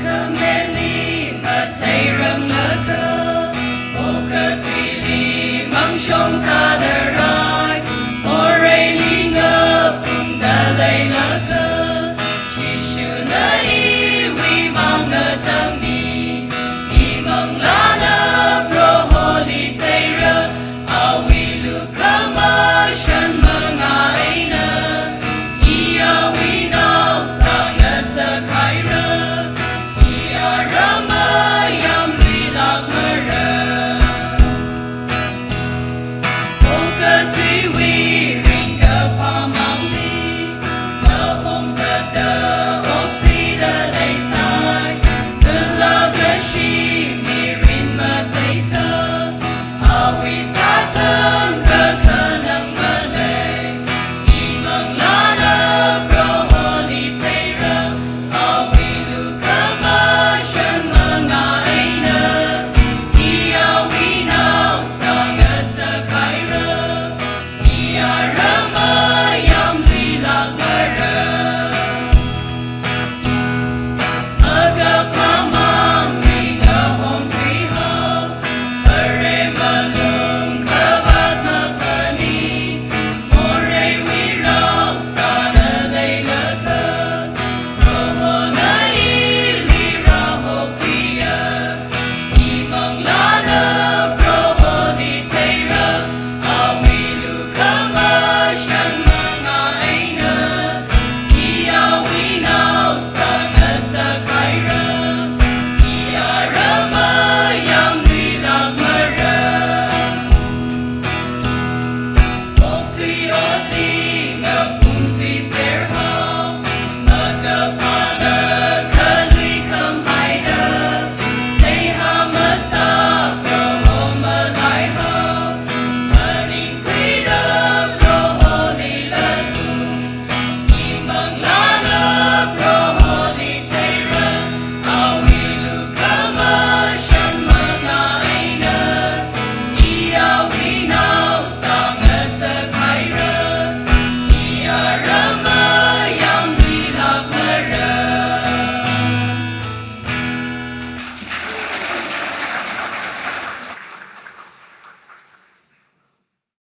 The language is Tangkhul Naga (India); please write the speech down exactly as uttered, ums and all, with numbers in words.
Huikhameli matheiranglaga, okathuili mangshong thāda rai, moreili ngapungda leilaga, Jishuna iwui vang ngatangmi, imanglāna Proholi theira, awui lukhamashan manga eina, i awui nao sāngasak haira, i ara mayamluilākmara. Okathuiwui ringkaphā mangli, mahom zatda okthuida leisai, kala kashi mirin matheisa, awui sāthang kakhanang malei, imanglāna Proholi theira, awui lukhamashan manga eina, i awui nao sāngasak haira, i ara mayamluilākmara. Akaphā mangli ngahom thuihao, pare malung khavāt mapani, moreiwui rao sāda leilaga, Prohona ili rāhokhuiya, imanglāna Proholi theira, awui lukhamashan manga eina, i awui nao sāngasak haira, i ara mayamluilākmara. Okthui ot